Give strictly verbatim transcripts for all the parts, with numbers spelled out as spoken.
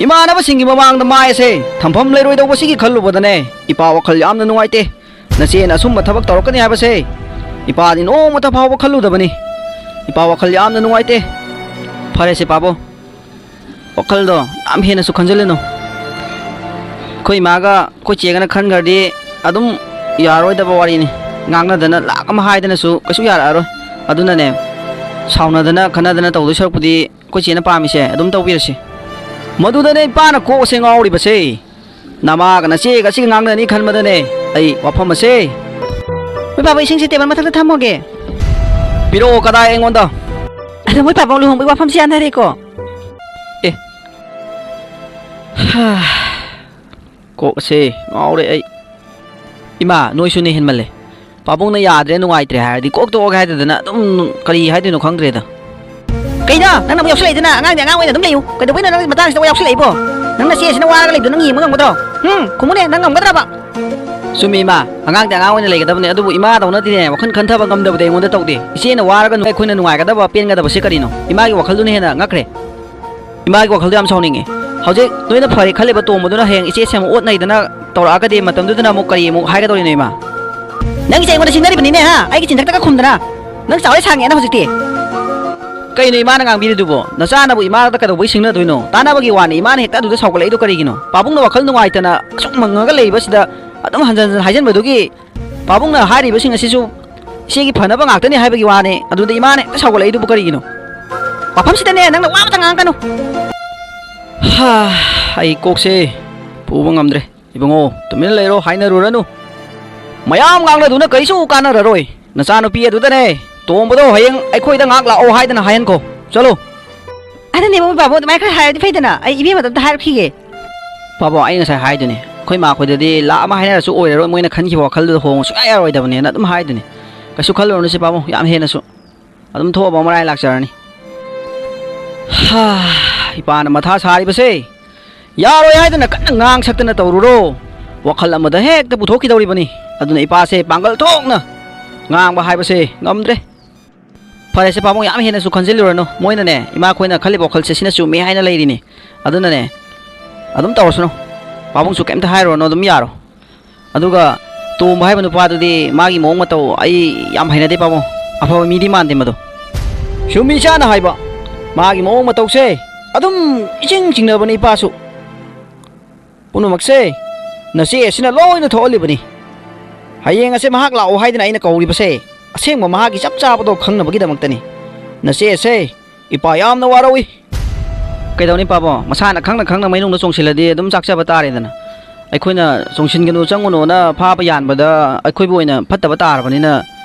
ꯏꯃꯥꯟꯅꯕꯁꯤꯡꯒꯤ ꯃꯃꯥꯡꯗ ꯃꯥꯏ ꯑꯁꯦ ꯊꯝꯐꯝ ꯂꯩꯔꯣꯏꯗꯧꯕꯁꯤꯒꯤ ꯈꯜꯂꯨꯕꯗꯅꯦ, ꯏꯄꯥ ꯋꯥꯈꯜ ꯌꯥꯝꯅ ꯅꯨꯡꯉꯥꯏꯇꯦ꯫ ꯅꯆꯦꯅ ꯑꯁꯨꯝꯕ ꯊꯕꯛ ꯇꯧꯔꯛꯀꯅꯤ ꯍꯥꯏꯕꯁꯦ ꯏꯄꯥꯗꯤ ꯅꯣꯡꯃꯇ ꯐꯥꯎꯕ ꯈꯜꯂꯨꯗꯕꯅꯤ꯫ ꯏꯄꯥ ꯋꯥꯈꯜ ꯌꯥꯝꯅ ꯅꯨꯡꯉꯥꯏꯇꯦ꯫ ꯐꯔꯦꯁꯦ ꯄꯥꯕꯨꯡ, ꯋꯥꯈꯜꯗꯣ ꯌꯥꯝ ꯍꯦꯟꯅꯁꯨ ꯈꯟꯖꯤꯜꯂꯨꯅꯨ꯫ ꯑꯩꯈꯣꯏ ꯏꯃꯥꯒ ꯑꯩꯈꯣꯏ ꯆꯦꯒꯅ ꯈꯟꯈ꯭ꯔꯗꯤ ꯑꯗꯨꯝ ꯌꯥꯔꯔꯣꯏꯗꯕ ꯋꯥꯔꯤꯅꯤ꯫ ꯉꯥꯡꯅꯗꯅ ꯂꯥꯛ ꯑꯃ ꯍꯥꯏꯗꯅꯁꯨ ꯀꯩꯁꯨ ꯌꯥꯔꯛꯑꯔꯣꯏ꯫ ꯑꯗꯨꯅꯅꯦ, ꯁꯥꯎꯅꯗꯅ ꯈꯠꯅꯗꯅ ꯇꯧꯗꯣꯏ ꯁꯔꯨꯛꯄꯨꯗꯤ ꯑꯩꯈꯣꯏ ꯆꯦꯅ ꯄꯥꯝꯃꯤꯁꯦ ꯑꯗꯨꯝ ꯇꯧꯕꯤꯔꯁꯤ꯫ ꯃꯗꯨꯗꯅꯦ ꯏꯄꯥꯅ ꯀꯣꯛ ꯑꯁꯦ ꯉꯥꯎꯔꯤꯕꯁꯦ꯫ ꯅꯃꯥꯒ ꯅꯆꯦꯒ ꯑꯁꯤꯒ ꯉꯥꯡꯅꯅꯤ ꯈꯟꯕꯗꯅꯦ ꯑꯩ ꯋꯥꯐꯝ ꯑꯁꯦ꯫ ꯍꯣꯏ ꯕꯥꯕꯥ, ꯏꯁꯤꯡꯁꯦ ꯇꯦꯕꯜ ꯃꯊꯛꯇ ꯊꯝꯃꯣꯒꯦ꯫ ꯄꯤꯔꯛꯑꯣ, ꯀꯗꯥꯏ, ꯑꯩꯉꯣꯟꯗ? ꯑꯗꯣ ꯃꯣꯏ ꯄꯥꯕꯨꯡ ꯂꯨꯍꯣꯡꯕꯒꯤ ꯋꯥꯐꯝꯁꯦ ꯌꯥꯅꯔꯦꯀꯣ? ꯑꯦ꯫ ꯍꯥ꯫ ꯀꯣꯛ ꯑꯁꯦ ꯉꯥꯎꯔꯦ ꯑꯩ꯫ ꯏꯃꯥ, ꯅꯣꯏꯁꯨꯅꯦ ꯍꯦꯟꯃꯜꯂꯦ꯫ ꯄꯥꯕꯨꯡꯅ ꯌꯥꯗ꯭ꯔꯦ, ꯅꯨꯡꯉꯥꯏꯇ꯭ꯔꯦ ꯍꯥꯏꯔꯗꯤ ꯀꯣꯛ ꯇꯣꯛꯑꯒꯦ ꯍꯥꯏꯗꯗꯅ ꯑꯗꯨꯝ ꯀꯔꯤ ꯍꯥꯏꯗꯣꯏꯅꯣ ꯈꯪꯗ꯭ꯔꯦꯗ꯫ ꯀꯩꯅꯣ ꯅꯪꯅ ꯑꯃꯨꯛ ꯌꯥꯎꯁꯜꯂꯛꯏꯗꯨꯅ? ꯑꯉꯥꯡꯗꯤ ꯑꯉꯥꯡ ꯑꯣꯏꯅ ꯑꯗꯨꯝ ꯂꯩꯌꯨ꯫ ꯀꯩꯗꯧꯕꯩꯅꯣ ꯅꯪ ꯃꯇꯥꯡꯁꯤꯗ ꯑꯃꯨꯛ ꯌꯥꯎꯁꯜꯂꯛꯏꯕꯣ? ꯅꯪ ꯅꯆꯦꯁꯤꯅ ꯋꯥꯔꯒ ꯂꯩꯕꯗꯣ ꯅꯪ ꯌꯦꯡꯕ ꯉꯝꯒꯗ꯭ꯔꯣ? ꯍꯨꯝ? ꯈꯨꯝꯃꯨꯅꯦ, ꯅꯪ ꯉꯝꯒꯗ꯭ꯔꯕ? ꯆꯨꯝꯃꯤ ꯏꯃꯥ, ꯑꯉꯥꯡꯗꯤ ꯑꯉꯥꯡ ꯑꯣꯏꯅ ꯂꯩꯒꯗꯕꯅꯦ, ꯑꯗꯨꯕꯨ ꯏꯃꯥꯗꯧꯅꯗꯤꯅꯦ ꯋꯥꯈꯜ ꯈꯟꯊꯕ ꯉꯝꯗꯕꯗꯤ ꯑꯩꯉꯣꯟꯗ ꯇꯧꯗꯦ꯫ ꯏꯆꯦꯅ ꯋꯥꯔꯒ ꯑꯩꯈꯣꯏꯅ ꯅꯨꯡꯉꯥꯏꯒꯗꯕ ꯄꯦꯟꯒꯗꯕꯁꯦ ꯀꯔꯤꯅꯣ? ꯏꯃꯥꯒꯤ ꯋꯥꯈꯜꯗꯨꯅ ꯍꯦꯟꯅ ꯉꯛꯈ꯭ꯔꯦ꯫ ꯏꯃꯥꯒꯤ ꯋꯥꯈꯜꯗꯣ ꯌꯥꯝ ꯁꯥꯎꯅꯤꯡꯉꯦ꯫ ꯍꯧꯖꯤꯛ ꯅꯣꯏꯅ ꯐꯔꯦ ꯈꯜꯂꯤꯕ ꯇꯣꯝꯕꯗꯨꯅ ꯍꯌꯦꯡ ꯏꯆꯦ ꯁꯦꯝ ꯑꯣꯠ ꯅꯩꯗꯅ ꯇꯧꯔꯛꯑꯒꯗꯤ ꯃꯇꯝꯗꯨꯗꯅ ꯑꯃꯨꯛ ꯀꯔꯤ ꯑꯃꯨꯛ ꯍꯥꯏꯒꯗꯧꯔꯤꯅꯣ ꯏꯃꯥ? ꯅꯪꯒꯤꯁꯦ ꯑꯩꯉꯣꯟꯗ ꯁꯤꯡꯅꯔꯤꯕꯅꯤꯅꯦ ꯍꯥ? ꯑꯩꯒꯤ ꯆꯤꯟꯊꯛꯇꯒ ꯈꯨꯝꯗꯅ꯫ ꯅꯪ ꯆꯥꯎꯔꯦ ꯁꯥꯡꯉꯦꯅ ꯍꯧꯖꯤꯛꯇꯤ꯫ ꯀꯩꯅꯣ ꯏꯃꯥꯅ ꯉꯥꯡꯕꯤꯔꯤꯗꯨꯕꯣ? ꯅꯆꯥꯅꯕꯨ ꯏꯃꯥꯗ ꯀꯩꯗꯧꯕꯩ ꯁꯤꯡꯅꯗꯣꯏꯅꯣ? ꯇꯥꯟꯅꯕꯒꯤ ꯋꯥꯅꯤ, ꯏꯃꯥꯅ ꯍꯦꯛꯇ ꯑꯗꯨꯗ ꯁꯥꯎꯒꯠꯂꯛꯏꯗꯣ ꯀꯔꯤꯒꯤꯅꯣ? ꯄꯥꯕꯨꯡꯅ ꯋꯥꯈꯜ ꯅꯨꯡꯉꯥꯏꯇꯅ ꯑꯁꯨꯛ ꯃꯪꯉꯒ ꯂꯩꯕꯁꯤꯗ ꯑꯗꯨꯝ ꯍꯟꯖꯟ ꯍꯟꯖꯟ ꯍꯥꯏꯖꯟꯕꯗꯨꯒꯤ ꯄꯥꯕꯨꯡꯅ ꯍꯥꯏꯔꯤꯕꯁꯤꯡ ꯑꯁꯤꯁꯨ ꯏꯆꯦꯒꯤ ꯐꯅꯕ ꯉꯥꯛꯇꯅꯤ ꯍꯥꯏꯕꯒꯤ ꯋꯥꯅꯤ꯫ ꯑꯗꯨꯗ ꯏꯃꯥꯅ ꯍꯦꯛꯇ ꯁꯥꯎꯒꯠꯂꯛꯏꯗꯨꯕꯨ ꯀꯔꯤꯒꯤꯅꯣ? ꯋꯥꯐꯝꯁꯤꯗꯅꯦ ꯅꯪꯅ ꯋꯥ ꯑꯃꯇ ꯉꯥꯡꯉꯛꯀꯅꯨ꯫ ꯍꯥ, ꯑꯩ ꯀꯣꯛꯁꯦ ꯄꯨꯕ ꯉꯝꯗ꯭ꯔꯦ꯫ ꯏꯕꯨꯡꯉꯣ, ꯇꯨꯃꯤꯟꯅ ꯂꯩꯔꯣ, ꯍꯥꯏꯅꯔꯨꯔꯅꯨ꯫ ꯃꯌꯥꯝ ꯉꯥꯡꯅꯗꯨꯅ ꯀꯔꯤꯁꯨ ꯀꯥꯟꯅꯔꯔꯣꯏ꯫ ꯅꯆꯥꯅꯨꯄꯤ ꯑꯗꯨꯗꯅꯦ, ꯇꯣꯝꯕꯗꯣ ꯍꯌꯦꯡ ꯑꯩꯈꯣꯏꯗ ꯉꯥꯏꯍꯥꯛ ꯂꯥꯛꯑꯣ ꯍꯥꯏꯗꯅ ꯍꯥꯏꯍꯟꯈꯣ꯫ ꯆꯠꯂꯣ꯫ ꯑꯗꯨꯅꯦ ꯃꯣꯏ ꯕꯥꯕꯨ ꯑꯗꯨꯃꯥꯏꯅ ꯈꯔ ꯍꯥꯏꯔꯗꯤ ꯐꯩꯗꯅ꯫ ꯑꯩ ꯏꯕꯦꯝꯃꯗ ꯑꯝꯇ ꯍꯥꯏꯔꯛꯈꯤꯒꯦ꯫ ꯄꯥꯕꯨꯡ, ꯑꯩ ꯉꯁꯥꯏ ꯍꯥꯏꯗꯨꯅꯤ, ꯑꯩꯈꯣꯏ ꯃꯥ ꯈꯣꯏꯗꯗꯤ ꯂꯥꯛ ꯑꯃ ꯍꯥꯏꯅꯔꯁꯨ ꯑꯣꯏꯔꯔꯣꯏ, ꯃꯣꯏꯅ ꯈꯟꯈꯤꯕ ꯋꯥꯈꯜꯗꯨꯗ ꯍꯣꯡꯉꯨ ꯁꯨꯡꯌꯥ ꯌꯥꯔꯣꯏꯗꯕꯅꯦꯅ ꯑꯗꯨꯝ ꯍꯥꯏꯗꯨꯅꯤ꯫ ꯀꯩꯁꯨ ꯈꯜꯂꯨꯔꯅꯨꯁꯦ ꯄꯥꯕꯨꯡ, ꯌꯥꯝ ꯍꯦꯟꯅꯁꯨ꯫ ꯑꯗꯨꯝ ꯊꯣꯛꯑꯕ ꯃꯔꯥꯏ ꯂꯥꯛꯆꯔꯅꯤ꯫ ꯍꯥ, ꯏꯄꯥꯅ ꯃꯊꯥ ꯁꯥꯔꯤꯕꯁꯦ ꯌꯥꯔꯣꯏ ꯍꯥꯏꯗꯅ ꯀꯟꯅ ꯉꯥꯡ ꯁꯛꯇꯅ ꯇꯧꯔꯨꯔꯣ꯫ ꯋꯥꯈꯜ ꯑꯃꯗ ꯍꯦꯛꯇ ꯄꯨꯊꯣꯛꯈꯤꯗꯧꯔꯤꯕꯅꯤ꯫ ꯑꯗꯨꯅ ꯏꯄꯥꯁꯦ ꯄꯥꯡꯒꯜ ꯊꯣꯛꯅ ꯉꯥꯡꯕ ꯍꯥꯏꯕꯁꯦ ꯉꯝꯗ꯭ꯔꯦ꯫ ꯐꯔꯦꯁꯦ ꯄꯥꯕꯨꯡ, ꯌꯥꯝ ꯍꯦꯟꯅꯁꯨ ꯈꯟꯖꯤꯜꯂꯨꯔꯅꯨ꯫ ꯃꯣꯏꯅꯅꯦ, ꯏꯃꯥ ꯈꯣꯏꯅ ꯈꯜꯂꯤꯕ ꯋꯥꯈꯜꯁꯦ ꯁꯤꯅ ꯆꯨꯝꯃꯤ ꯍꯥꯏꯅ ꯂꯩꯔꯤꯅꯤ꯫ ꯑꯗꯨꯅꯅꯦ, ꯑꯗꯨꯝ ꯇꯧꯔꯁꯅꯨ꯫ ꯄꯥꯕꯨꯡꯁꯨ ꯀꯩꯝꯇ ꯍꯥꯏꯔꯨꯔꯅꯨ, ꯑꯗꯨꯝ ꯌꯥꯔꯣ꯫ ꯑꯗꯨꯒ ꯇꯣꯝꯕ ꯍꯥꯏꯕ ꯅꯨꯄꯥꯗꯨꯗꯤ ꯃꯥꯒꯤ ꯃꯑꯣꯡ ꯃꯇꯧ ꯑꯩ ꯌꯥꯝ ꯍꯩꯅꯗꯦ ꯄꯥꯕꯨꯡ꯫ ꯑꯐꯕ ꯃꯤꯗꯤ ꯃꯥꯟꯗꯦ ꯃꯗꯣ꯫ ꯆꯨꯝꯃꯤ ꯏꯆꯥꯅ ꯍꯥꯏꯕ꯫ ꯃꯥꯒꯤ ꯃꯑꯣꯡ ꯃꯇꯧꯁꯦ ꯑꯗꯨꯝ ꯏꯆꯤꯡ ꯆꯤꯡꯅꯕꯅꯤ ꯏꯄꯥꯁꯨ꯫ ꯄꯨꯝꯅꯃꯛꯁꯦ ꯅꯆꯦ ꯑꯁꯤꯅ ꯂꯣꯏꯅ ꯊꯣꯛꯍꯜꯂꯤꯕꯅꯤ꯫ ꯍꯌꯦꯡ ꯑꯁꯦ ꯃꯍꯥꯛ ꯂꯥꯛꯑꯣ ꯍꯥꯏꯗꯅ ꯑꯩꯅ ꯀꯧꯔꯤꯕꯁꯦ ꯑꯁꯦꯡꯕ ꯃꯍꯥꯛꯀꯤ ꯆꯞ ꯆꯥꯕꯗꯣ ꯈꯪꯅꯕꯒꯤꯗꯃꯛꯇꯅꯤ꯫ ꯅꯆꯦ ꯑꯁꯦ ꯏꯄꯥ ꯌꯥꯝꯅ ꯋꯥꯔꯧꯏ꯫ ꯀꯩꯗꯧꯅꯤ ꯄꯥꯕꯣ, ꯃꯁꯥꯅ ꯈꯪꯅ ꯈꯪꯅ ꯃꯩꯅꯨꯡꯗ ꯆꯣꯡꯁꯤꯜꯂꯗꯤ ꯑꯗꯨꯝ ꯆꯥꯛꯆꯕ ꯇꯥꯔꯦꯗꯅ꯫ ꯑꯩꯈꯣꯏꯅ ꯆꯣꯡꯁꯤꯟꯒꯅꯨ ꯆꯪꯒꯅꯨꯅ ꯐꯥꯕ ꯌꯥꯟꯕꯗ ꯑꯩꯈꯣꯏꯕꯨ ꯑꯣꯏꯅ ꯐꯠꯇꯕ ꯇꯥꯔꯕꯅꯤꯅ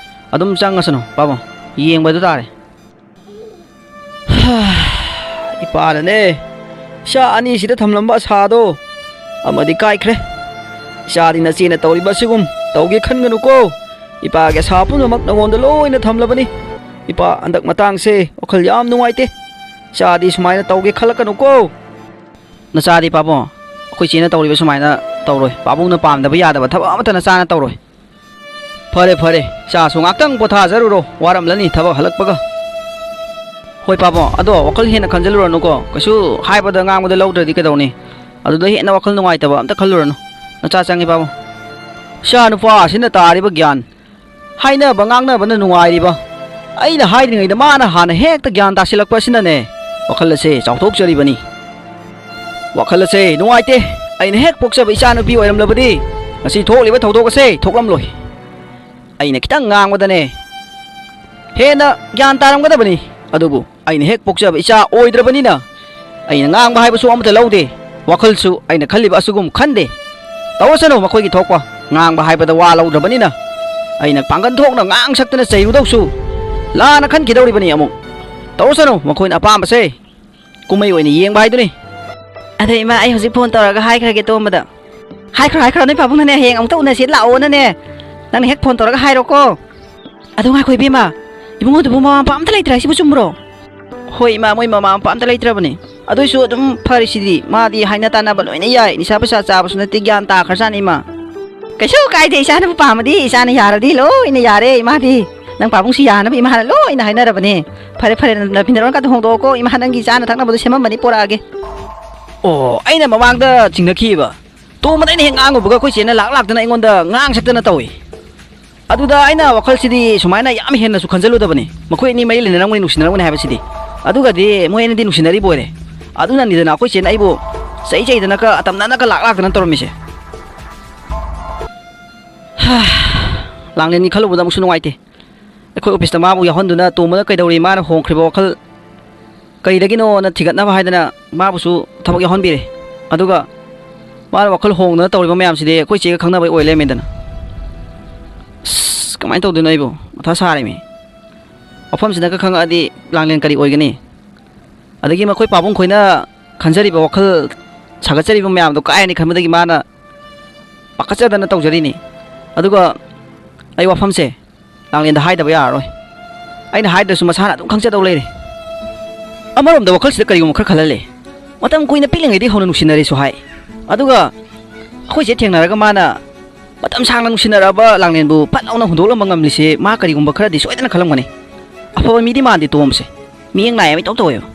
ꯑꯗꯨꯝ ꯆꯪꯉꯁꯅꯨ ꯄꯥꯕꯣ, ꯌꯦꯡꯕ ꯍꯥꯏꯗꯨ ꯇꯥꯔꯦ꯫ ꯏꯄꯥꯅꯅꯦ ꯏꯆꯥ ꯑꯅꯤꯁꯤꯗ ꯊꯝꯂꯝꯕ ꯑꯁꯥꯗꯣ ꯑꯃꯗꯤ ꯀꯥꯏꯈ꯭ꯔꯦ꯫ ꯏꯆꯥꯗꯤ ꯅꯆꯦꯅ ꯇꯧꯔꯤꯕ ꯑꯁꯤꯒꯨꯝ ꯇꯧꯒꯦ ꯈꯟꯒꯅꯨꯀꯣ꯫ ꯏꯄꯥꯒꯤ ꯑꯁꯥ ꯄꯨꯝꯅꯃꯛ ꯅꯉꯣꯟꯗ ꯂꯣꯏꯅ ꯊꯝꯂꯕꯅꯤ꯫ ꯏꯄꯥ, ꯍꯟꯗꯛ ꯃꯇꯥꯡꯁꯦ ꯋꯥꯈꯜ ꯌꯥꯝ ꯅꯨꯡꯉꯥꯏꯇꯦ꯫ ꯏꯆꯥꯗꯤ ꯁꯨꯃꯥꯏꯅ ꯇꯧꯒꯦ ꯈꯜꯂꯛꯀꯅꯨꯀꯣ꯫ ꯅꯆꯥꯗꯤ ꯄꯥꯕꯨꯡ, ꯑꯩꯈꯣꯏ ꯆꯦꯅ ꯇꯧꯔꯤꯕ ꯁꯨꯃꯥꯏꯅ ꯇꯧꯔꯣꯏ꯫ ꯄꯥꯕꯨꯡꯅ ꯄꯥꯝꯗꯕ ꯌꯥꯗꯕ ꯊꯕꯛ ꯑꯃꯠꯇ ꯅꯆꯥꯅ ꯇꯧꯔꯣꯏ꯫ ꯐꯔꯦ, ꯐꯔꯦ, ꯏꯆꯥꯁꯨ ꯉꯥꯛꯇꯪ ꯄꯣꯊꯥꯖꯔꯨꯔꯣ, ꯋꯥꯔꯝꯂꯅꯤ ꯊꯕꯛ ꯍꯜꯂꯛꯄꯒ꯫ ꯍꯣꯏ ꯄꯥꯕꯨꯡ, ꯑꯗꯣ ꯋꯥꯈꯜ ꯍꯦꯟꯅ ꯈꯟꯖꯜꯂꯨꯔꯅꯨꯀꯣ, ꯀꯩꯁꯨ ꯍꯥꯏꯕꯗ ꯉꯥꯡꯕꯗ ꯂꯧꯗ꯭ꯔꯗꯤ ꯀꯩꯗꯧꯅꯤ? ꯑꯗꯨꯗ ꯍꯦꯟꯅ ꯋꯥꯈꯜ ꯅꯨꯡꯉꯥꯏꯇꯕ ꯑꯝꯇ ꯈꯜꯂꯨꯔꯅꯨ꯫ ꯅꯆꯥ ꯆꯪꯉꯤ ꯄꯥꯕꯨꯡ꯫ ꯏꯆꯥ ꯅꯨꯄꯥ ꯑꯁꯤꯅ ꯇꯥꯔꯤꯕ ꯒ꯭ꯌꯥꯟ, ꯍꯥꯏꯅꯕ ꯉꯥꯡꯅꯕꯅ ꯅꯨꯡꯉꯥꯏꯔꯤꯕ꯫ ꯑꯩꯅ ꯍꯥꯏꯗ꯭ꯔꯤꯉꯩꯗ ꯃꯥꯅ ꯍꯥꯟꯅ ꯍꯦꯛꯇ ꯒ꯭ꯌꯥꯟ ꯇꯥꯁꯤꯜꯂꯛꯄ ꯑꯁꯤꯅꯅꯦ ꯋꯥꯈꯜ ꯑꯁꯦ ꯆꯥꯎꯊꯣꯛꯆꯔꯤꯕꯅꯤ꯫ ꯋꯥꯈꯜ ꯑꯁꯦ ꯅꯨꯡꯉꯥꯏꯇꯦ꯫ ꯑꯩꯅ ꯍꯦꯛ ꯄꯣꯛꯆꯕ ꯏꯆꯥꯅꯨꯄꯤ ꯑꯣꯏꯔꯝꯂꯕꯗꯤ ꯉꯁꯤ ꯊꯣꯛꯂꯤꯕ ꯊꯧꯗꯣꯛ ꯑꯁꯦ ꯊꯣꯛꯂꯝꯂꯣꯏ꯫ ꯑꯩꯅ ꯈꯤꯇꯪ ꯉꯥꯡꯕꯗꯅꯦ ꯍꯦꯟꯅ ꯒ꯭ꯌꯥꯟ ꯇꯥꯔꯝꯒꯗꯕꯅꯤ꯫ ꯑꯗꯨꯕꯨ ꯑꯩꯅ ꯍꯦꯛ ꯄꯣꯛꯆꯕ ꯏꯆꯥ ꯑꯣꯏꯗ꯭ꯔꯕꯅꯤꯅ ꯑꯩꯅ ꯉꯥꯡꯕ ꯍꯥꯏꯕꯁꯨ ꯑꯃꯠꯇ ꯂꯧꯗꯦ꯫ ꯋꯥꯈꯜꯁꯨ ꯑꯩꯅ ꯈꯜꯂꯤꯕ ꯑꯁꯤꯒꯨꯝ ꯈꯟꯗꯦ꯫ ꯇꯧꯔꯁꯅꯨ ꯃꯈꯣꯏꯒꯤ ꯊꯣꯛꯄ꯫ ꯉꯥꯡꯕ ꯍꯥꯏꯕꯗ ꯋꯥ ꯂꯧꯗ꯭ꯔꯕꯅꯤꯅ ꯑꯩꯅ ꯄꯥꯡꯒꯜ ꯊꯣꯛꯅ ꯉꯥꯡ ꯁꯛꯇꯅ ꯆꯩꯔꯨꯗꯧꯁꯨ ꯂꯥꯟꯅ ꯈꯟꯈꯤꯗꯧꯔꯤꯕꯅꯤ ꯑꯃꯨꯛ꯫ ꯇꯧꯔꯁꯅꯨ ꯃꯈꯣꯏꯅ ꯑꯄꯥꯝꯕꯁꯦ꯫ ꯀꯨꯝꯍꯩ ꯑꯣꯏꯅ ꯌꯦꯡꯕ ꯍꯥꯏꯗꯨꯅꯤ꯫ ꯑꯗꯣ ꯏꯃꯥ, ꯑꯩ ꯍꯧꯖꯤꯛ ꯐꯣꯟ ꯇꯧꯔꯒ ꯍꯥꯏꯈ꯭ꯔꯒꯦ ꯇꯣꯝꯕꯗ꯫ ꯍꯥꯏꯈ꯭ꯔꯣ, ꯍꯥꯏꯈ꯭ꯔꯣ, ꯅꯣꯏ ꯄꯥꯕꯨꯡꯅꯅꯦ ꯍꯌꯦꯡ ꯑꯃꯨꯛꯇ ꯎꯅꯁꯤ ꯂꯥꯛꯑꯣꯅꯅꯦ ꯅꯪꯅ ꯍꯦꯛ ꯐꯣꯟ ꯇꯧꯔꯒ ꯍꯥꯏꯔꯣꯀꯣ꯫ ꯑꯗꯣ ꯉꯥꯏꯈꯣ ꯏꯕꯦꯝꯃ, ꯏꯕꯨꯡꯉꯣꯗꯨꯕꯨ ꯃꯃꯥ ꯃꯄꯥ ꯑꯝꯇ ꯂꯩꯇ꯭ꯔꯦ ꯍꯥꯏꯁꯤꯕꯨ ꯆꯨꯝꯕ꯭ꯔꯣ? ꯍꯣꯏ ꯏꯃꯥ, ꯃꯣꯏ ꯃꯃꯥ ꯃꯄꯥ ꯑꯝꯇ ꯂꯩꯇ꯭ꯔꯕꯅꯦ꯫ ꯑꯗꯨꯏꯁꯨ ꯑꯗꯨꯝ ꯐꯔꯤꯁꯤꯗꯤ, ꯃꯥꯗꯤ ꯍꯥꯏꯅ ꯇꯥꯟꯅꯕ ꯂꯣꯏꯅ ꯌꯥꯏ, ꯅꯤꯁꯥ ꯄꯩꯁꯥ ꯆꯥꯕꯁꯨ ꯅꯠꯇꯦ, ꯒ꯭ꯌꯥꯟ ꯇꯥꯈ꯭ꯔꯖꯥꯠꯅꯤ ꯏꯃꯥ꯫ ꯀꯩꯁꯨ ꯀꯥꯏꯗꯦ, ꯏꯆꯥꯅꯕꯨ ꯄꯥꯝꯃꯗꯤ, ꯏꯆꯥꯅ ꯌꯥꯔꯗꯤ ꯂꯣꯏꯅ ꯌꯥꯔꯦ ꯏꯃꯥꯗꯤ꯫ ꯅꯪ ꯄꯥꯕꯨꯡꯁꯤ ꯌꯥꯅꯕ ꯏꯃꯥꯅ ꯂꯣꯏꯅ ꯍꯥꯏꯅꯔꯕꯅꯦ꯫ ꯐꯔꯦ ꯐꯔꯦ, ꯅ-, ꯅ-, ꯐꯤꯅꯔꯣꯟ ꯀꯥꯗꯣ ꯍꯣꯡꯗꯣꯛꯑꯣꯀꯣ, ꯏꯃꯥ ꯅꯪꯒꯤ ꯆꯥꯅ ꯊꯛꯅꯕꯗꯣ ꯁꯦꯝꯃꯝꯕꯅꯤ, ꯄꯣꯔꯛꯑꯒꯦ꯫ ꯑꯣ, ꯑꯩꯅ ꯃꯃꯥꯡꯗ ꯆꯤꯡꯅꯈꯤꯕ ꯇꯣꯝꯕꯗ ꯑꯩꯅ ꯍꯦꯛ ꯉꯥꯡꯉꯨꯕꯒ ꯑꯩꯈꯣꯏ ꯆꯦꯅ ꯂꯥꯛ ꯂꯥꯛꯇꯅ ꯑꯩꯉꯣꯟꯗ ꯉꯥꯡ ꯁꯛꯇꯅ ꯇꯧꯏ꯫ ꯑꯗꯨꯗ ꯑꯩꯅ ꯋꯥꯈꯜꯁꯤꯗꯤ ꯁꯨꯃꯥꯏꯅ ꯌꯥꯝ ꯍꯦꯟꯅꯁꯨ ꯈꯟꯖꯜꯂꯨꯗꯕꯅꯤ꯫ ꯃꯈꯣꯏ ꯑꯅꯤ ꯃꯔꯤ ꯂꯩꯅꯔꯝꯒꯅꯤ, ꯅꯨꯡꯁꯤꯅꯔꯝꯒꯅꯤ ꯍꯥꯏꯕꯁꯤꯗꯤ꯫ ꯑꯗꯨꯒꯗꯤ ꯃꯣꯏ ꯑꯅꯤꯗꯤ ꯅꯨꯡꯁꯤꯅꯔꯤꯕ ꯑꯣꯏꯔꯦ꯫ ꯑꯗꯨꯅꯅꯤꯗꯅ ꯑꯩꯈꯣꯏ ꯆꯦꯅ ꯑꯩꯕꯨ ꯆꯩ ꯆꯩꯗꯅꯒ ꯑꯇꯝꯅꯅꯒ ꯂꯥꯛ ꯂꯥꯛꯇꯅ ꯇꯧꯔꯝꯃꯤꯁꯦ꯫ ꯂꯥꯡꯂꯦꯟꯒꯤ ꯈꯜꯂꯨꯕꯗ ꯑꯃꯨꯛꯁꯨ ꯅꯨꯡꯉꯥꯏꯇꯦ꯫ ꯑꯩꯈꯣꯏ ꯑꯣꯐꯤꯁꯇ ꯃꯥꯕꯨ ꯌꯥꯎꯍꯟꯗꯨꯅ ꯇꯣꯝꯕꯅ ꯀꯩꯗꯧꯔꯤ, ꯃꯥꯅ ꯍꯣꯡꯈ꯭ꯔꯤꯕ ꯋꯥꯈꯜ ꯀꯔꯤꯗꯒꯤꯅꯣꯅ ꯊꯤꯒꯠꯅꯕ ꯍꯥꯏꯗꯅ ꯃꯥꯕꯨꯁꯨ ꯊꯕꯛ ꯌꯥꯎꯍꯟꯕꯤꯔꯦ꯫ ꯑꯗꯨꯒ ꯃꯥꯅ ꯋꯥꯈꯜ ꯍꯣꯡꯗꯅ ꯇꯧꯔꯤꯕ ꯃꯌꯥꯝꯁꯤꯗꯤ ꯑꯩꯈꯣꯏ ꯆꯦꯒ ꯈꯪꯅꯕꯩ ꯑꯣꯏ ꯂꯩꯔꯝꯃꯦꯗꯅ꯫ ꯑꯁ, ꯀꯃꯥꯏꯅ ꯇꯧꯗꯣꯏꯅꯣ ꯑꯩꯕꯨ? ꯃꯊꯥ ꯁꯥꯔꯦꯃꯤ꯫ ꯋꯥꯐꯝꯁꯤꯅꯒ ꯈꯪꯉꯛꯑꯗꯤ ꯂꯥꯡꯂꯦꯟ ꯀꯔꯤ ꯑꯣꯏꯒꯅꯤ? ꯑꯗꯒꯤ ꯃꯈꯣꯏ ꯄꯥꯕꯨꯡ ꯈꯣꯏꯅ ꯈꯟꯖꯔꯤꯕ ꯋꯥꯈꯜ ꯁꯥꯒꯠꯆꯔꯤꯕ ꯃꯌꯥꯝꯗꯣ ꯀꯥꯏꯔꯅꯤ ꯈꯟꯕꯗꯒꯤ ꯃꯥꯅ ꯄꯥꯈꯠꯆꯗꯅ ꯇꯧꯖꯔꯤꯅꯤ꯫ ꯑꯗꯨꯒ ꯑꯩ ꯋꯥꯐꯝꯁꯦ ꯂꯥꯡꯂꯦꯟꯗ ꯍꯥꯏꯗꯕ ꯌꯥꯔꯔꯣꯏ꯫ ꯑꯩꯅ ꯍꯥꯏꯗ꯭ꯔꯁꯨ ꯃꯁꯥꯅ ꯑꯗꯨꯝ ꯈꯪꯖꯗꯧ ꯂꯩꯔꯦ꯫ ꯑꯃꯔꯣꯝꯗ ꯋꯥꯈꯜꯁꯤꯗ ꯀꯔꯤꯒꯨꯝꯕ ꯈꯔ ꯈꯜꯍꯜꯂꯦ꯫ ꯃꯇꯝ ꯀꯨꯏꯅ ꯄꯤꯛꯂꯤꯉꯩꯗꯒꯤ ꯍꯧꯅ ꯅꯨꯡꯁꯤꯅꯔꯦꯁꯨ ꯍꯥꯏ꯫ ꯑꯗꯨꯒ ꯑꯩꯈꯣꯏꯁꯦ ꯊꯦꯡꯅꯔꯒ ꯃꯥꯅ ꯃꯇꯝ ꯁꯥꯡꯅ ꯅꯨꯡꯁꯤꯅꯔꯛꯑꯕ ꯂꯥꯡꯂꯦꯟꯕꯨ ꯐꯠ ꯂꯥꯎꯅ ꯍꯨꯟꯗꯣꯛꯂꯝꯕ ꯉꯝꯂꯤꯁꯦ ꯃꯥ ꯀꯔꯤꯒꯨꯝꯕ ꯈꯔꯗꯤ ꯁꯣꯏꯗꯅ ꯈꯜꯂꯝꯒꯅꯤ꯫ ꯑꯐꯕ ꯃꯤꯗꯤ ꯃꯥꯟꯗꯦ ꯇꯣꯝꯕꯁꯦ꯫ ꯃꯤꯠꯌꯦꯡ ꯅꯥꯏ ꯑꯃ ꯏꯇꯧ ꯇꯧꯋꯦꯕ꯫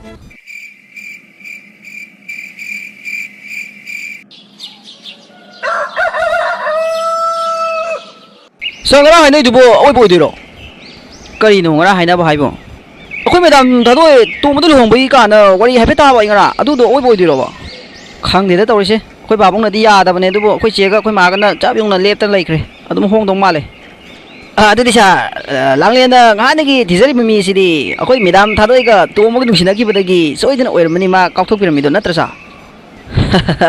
ꯁꯥꯔ, ꯉꯔꯥꯡ ꯍꯥꯏꯅꯩꯗꯨꯕꯨ ꯑꯋꯣꯏꯕ ꯑꯣꯏꯗꯣꯏꯔꯣ? ꯀꯔꯤꯅꯣ ꯉꯔꯥꯡ ꯍꯥꯏꯅꯕ ꯍꯥꯏꯕꯣ? ꯑꯩꯈꯣꯏ ꯃꯦꯗꯥꯝ ꯊꯥꯗꯣꯛꯑꯦ, ꯇꯣꯝꯕꯗ ꯂꯨꯍꯣꯡꯕꯒꯤ ꯀꯥꯟꯅ ꯋꯥꯔꯤ ꯍꯥꯏꯐꯦꯠ ꯇꯥꯕ ꯑꯩ ꯉꯔꯥꯡ꯫ ꯑꯗꯨꯗꯣ ꯑꯋꯣꯏꯕ ꯑꯣꯏꯗꯣꯏꯔꯣꯕ? ꯈꯪꯗꯦꯗ ꯇꯧꯔꯤꯁꯦ꯫ ꯑꯩꯈꯣꯏ ꯄꯥꯕꯨꯡꯅꯗꯤ ꯌꯥꯗꯕꯅꯦ, ꯑꯗꯨꯕꯨ ꯑꯩꯈꯣꯏ ꯆꯦꯒ ꯑꯩꯈꯣꯏ ꯃꯥꯒꯅ ꯆꯞ ꯌꯨꯡꯅ ꯂꯦꯞꯇꯅ ꯂꯩꯈ꯭ꯔꯦ꯫ ꯑꯗꯨꯝ ꯍꯣꯡꯗꯧ ꯃꯥꯜꯂꯦ꯫ ꯑ, ꯑꯗꯨꯗꯤ ꯁꯥꯔ, ꯑ, ꯂꯥꯡꯂꯦꯟꯗ ꯉꯍꯥꯟꯗꯒꯤ ꯊꯤꯖꯔꯤꯕ ꯃꯤꯁꯤꯗꯤ ꯑꯩꯈꯣꯏ ꯃꯦꯗꯥꯝ ꯊꯥꯗꯣꯛꯏꯒ ꯇꯣꯝꯕꯒ ꯅꯨꯡꯁꯤꯅꯈꯤꯕꯗꯒꯤ ꯁꯣꯏꯗꯅ ꯑꯣꯏꯔꯝꯃꯅꯤ, ꯃꯥ ꯀꯥꯎꯊꯣꯛꯄꯤꯔꯝꯃꯤꯗꯣ, ꯅꯠꯇ꯭ꯔ ꯁꯥꯔ?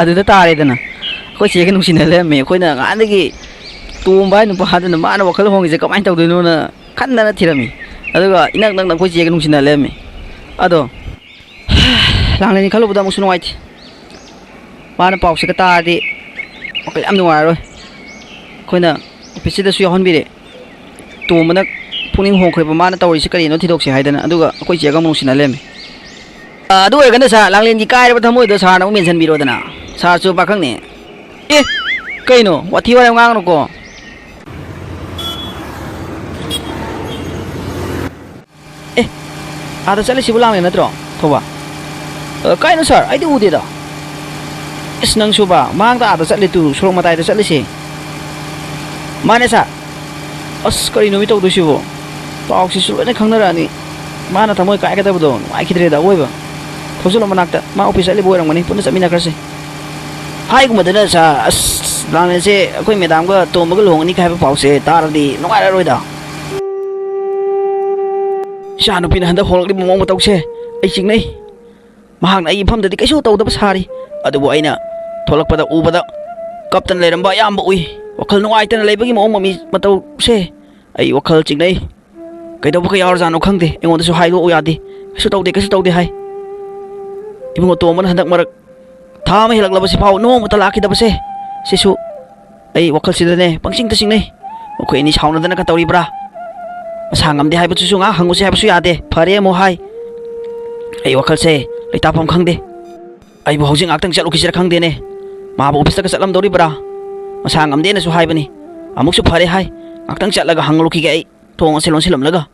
ꯑꯗꯨꯗ ꯇꯥꯔꯦꯗꯅ꯫ ꯑꯩꯈꯣꯏ ꯆꯦꯒ ꯅꯨꯡꯁꯤꯅ ꯂꯩꯔꯝꯃꯦ꯫ ꯑꯩꯈꯣꯏꯅ ꯉꯍꯥꯟꯗꯒꯤ ꯇꯣꯝꯕ ꯍꯥꯏ ꯅꯨꯄꯥꯗꯨꯅ ꯃꯥꯅ ꯋꯥꯈꯜ ꯍꯣꯡꯉꯤꯁꯦ ꯀꯃꯥꯏꯅ ꯇꯧꯗꯣꯏꯅꯣꯅ ꯈꯟꯗꯅ ꯊꯤꯔꯝꯃꯤ꯫ ꯑꯗꯨꯒ ꯏꯅꯛ ꯅꯛꯅ ꯑꯩꯈꯣꯏ ꯆꯦꯒ ꯅꯨꯡꯁꯤꯅ ꯂꯩꯔꯝꯃꯤ꯫ ꯑꯗꯣ ꯂꯥꯡꯂꯦꯟꯒꯤ ꯈꯜꯂꯨꯕꯗ ꯑꯃꯨꯛꯁꯨ ꯅꯨꯡꯉꯥꯏꯇꯦ꯫ ꯃꯥꯅ ꯄꯥꯎꯁꯤꯒ ꯇꯥꯔꯗꯤ ꯋꯥꯈꯜ ꯌꯥꯝ ꯅꯨꯡꯉꯥꯏꯔꯔꯣꯏ꯫ ꯑꯩꯈꯣꯏꯅ ꯑꯣꯐꯤꯁꯁꯤꯗꯁꯨ ꯌꯥꯎꯍꯟꯕꯤꯔꯦ꯫ ꯇꯣꯝꯕꯅ ꯄꯨꯛꯅꯤꯡ ꯍꯣꯡꯈ꯭ꯔꯤꯕ ꯃꯥꯅ ꯇꯧꯔꯤꯁꯤ ꯀꯔꯤꯅꯣ ꯊꯤꯗꯣꯛꯁꯤ ꯍꯥꯏꯗꯅ, ꯑꯗꯨꯒ ꯑꯩꯈꯣꯏ ꯆꯦꯒ ꯑꯃꯨꯛ ꯅꯨꯡꯁꯤꯅ ꯂꯩꯔꯝꯃꯤ꯫ ꯑ, ꯑꯗꯨ ꯑꯣꯏꯔꯒꯅ ꯁꯥꯔ, ꯂꯥꯡꯂꯦꯟꯒꯤ ꯀꯥꯏꯔꯕ ꯊꯃꯣꯏꯗꯣ ꯁꯥꯔꯅ ꯑꯃꯨꯛ ꯃꯦꯟꯁꯤꯟꯕꯤꯔꯣꯗꯅ꯫ ꯁꯥꯔꯁꯨ ꯄꯥꯈꯪꯅꯦ꯫ ꯑꯦ, ꯀꯩꯅꯣ? ꯋꯥꯊꯤ ꯋꯥꯔꯦꯝ ꯉꯥꯡꯒꯅꯨꯀꯣ꯫ ꯑꯦ, ꯑꯥꯗ ꯆꯠꯂꯤꯁꯤꯕꯨ ꯂꯥꯡꯂꯦꯟ ꯅꯠꯇ꯭ꯔꯣ, ꯊꯧꯕ? ꯑ, ꯀꯥꯏꯅꯣ ꯁꯥꯔ? ꯑꯩꯗꯤ ꯎꯗꯦꯗ꯫ ꯑꯁ, ꯅꯪꯁꯨꯕ, ꯃꯥꯡꯗ ꯑꯥꯗ ꯆꯠꯂꯤ ꯇꯨ, ꯁꯣꯔꯣꯛ ꯃꯇꯥꯏꯗ ꯆꯠꯂꯤꯁꯦ꯫ ꯃꯥꯅꯦ ꯁꯥꯔ꯫ ꯑꯁ, ꯀꯔꯤꯅꯣ ꯃꯤ ꯇꯧꯗꯣꯏꯁꯤꯕꯣ? ꯄꯥꯎꯁꯤꯁꯨ ꯂꯣꯏꯅ ꯈꯪꯅꯔꯛꯑꯅꯤ꯫ ꯃꯥꯅ ꯊꯃꯣꯏ ꯀꯥꯏꯒꯗꯕꯗꯣ ꯅꯨꯡꯉꯥꯏꯈꯤꯗ꯭ꯔꯦꯗ ꯑꯋꯣꯏꯕ꯫ ꯊꯣꯛꯆꯜꯂꯣ ꯃꯅꯥꯛꯇ, ꯃꯥ ꯑꯣꯐꯤꯁ ꯆꯠꯂꯤꯕ ꯑꯣꯏꯔꯝꯒꯅꯤ, ꯄꯨꯟꯅ ꯆꯠꯃꯤꯟꯅꯈ꯭ꯔꯁꯤ꯫ ꯍꯥꯏꯒꯨꯝꯕꯗꯅ ꯁꯥꯔ, ꯑꯁ, ꯂꯥꯡꯂꯦꯟꯁꯦ ꯑꯩꯈꯣꯏ ꯃꯦꯗꯥꯝꯒ ꯇꯣꯝꯕꯒ ꯂꯨꯍꯣꯡꯒꯅꯤ ꯍꯥꯏꯕ ꯄꯥꯎꯁꯦ ꯇꯥꯔꯗꯤ ꯅꯨꯡꯉꯥꯏꯔꯔꯣꯏꯗ꯫ ꯏꯆꯥ ꯅꯨꯄꯤꯅ ꯍꯟꯗꯛ ꯍꯣꯡꯂꯛꯂꯤꯕ ꯃꯑꯣꯡ ꯃꯇꯧꯁꯦ ꯑꯩ ꯆꯤꯡꯅꯩ꯫ ꯃꯍꯥꯛꯅ ꯑꯩꯒꯤ ꯃꯐꯝꯗꯗꯤ ꯀꯩꯁꯨ ꯇꯧꯗꯕ ꯁꯥꯔꯤ, ꯑꯗꯨꯕꯨ ꯑꯩꯅ ꯊꯣꯛꯂꯛꯄꯗ ꯎꯕꯗ ꯀꯞꯇꯅ ꯂꯩꯔꯝꯕ ꯑꯌꯥꯝꯕ ꯎꯏ꯫ ꯋꯥꯈꯜ ꯅꯨꯡꯉꯥꯏꯇꯅ ꯂꯩꯕꯒꯤ ꯃꯑꯣꯡ ꯃꯃꯤ ꯃꯇꯧꯁꯦ ꯑꯩ ꯋꯥꯈꯜ ꯆꯤꯡꯅꯩ꯫ ꯀꯩꯗꯧꯕꯒ ꯌꯥꯎꯔꯖꯥꯠꯅꯣ ꯈꯪꯗꯦ, ꯑꯩꯉꯣꯟꯗꯁꯨ ꯍꯥꯏꯗꯣꯛꯎ ꯌꯥꯗꯦ꯫ "ꯀꯩꯁꯨ ꯇꯧꯗꯦ, ꯀꯩꯁꯨ ꯇꯧꯗꯦ" ꯍꯥꯏ꯫ ꯏꯕꯨꯡꯉꯣ ꯇꯣꯝꯕꯅ ꯍꯟꯗꯛ ꯃꯔꯛ ꯊꯥ ꯑꯃ ꯍꯦꯜꯂꯛꯂꯕꯁꯤ ꯐꯥꯎ ꯅꯣꯡꯃꯇ ꯂꯥꯛꯈꯤꯗꯕꯁꯦ, ꯁꯤꯁꯨ ꯑꯩ ꯋꯥꯈꯜꯁꯤꯗꯅꯦ ꯄꯪꯆꯤꯡꯗ ꯆꯤꯡꯅꯩ꯫ ꯃꯈꯣꯏ ꯑꯅꯤ ꯁꯥꯎꯅꯗꯅꯒ ꯇꯧꯔꯤꯕ꯭ꯔꯥ? ꯃꯁꯥ ꯉꯝꯗꯦ ꯍꯥꯏꯕꯗꯨꯁꯨ ꯉꯥꯏꯍꯥꯛ ꯍꯪꯉꯨꯁꯤ ꯍꯥꯏꯕꯁꯨ ꯌꯥꯗꯦ, ꯐꯔꯦ ꯑꯃꯨꯛ ꯍꯥꯏ꯫ ꯑꯩ ꯋꯥꯈꯜꯁꯦ ꯂꯩꯇꯥꯐꯝ ꯈꯪꯗꯦ꯫ ꯑꯩꯕꯨ ꯍꯧꯖꯤꯛ ꯉꯥꯛꯇꯪ ꯆꯠꯂꯨꯈꯤꯁꯤꯔ ꯈꯪꯗꯦꯅꯦ꯫ ꯃꯥꯕꯨ ꯑꯣꯐꯤꯁꯇꯒ ꯆꯠꯂꯝꯗꯧꯔꯤꯕ꯭ꯔꯥ? ꯃꯁꯥ ꯉꯝꯗꯦꯅꯁꯨ ꯍꯥꯏꯕꯅꯤ꯫ ꯑꯃꯨꯛꯁꯨ ꯐꯔꯦ ꯍꯥꯏ꯫ ꯉꯥꯛꯇꯪ ꯆꯠꯂꯒ ꯍꯪꯂꯨꯈꯤꯒꯦ ꯑꯩ, ꯊꯣꯡ ꯑꯁꯤ ꯂꯣꯟꯁꯤꯜꯂꯝꯂꯒ꯫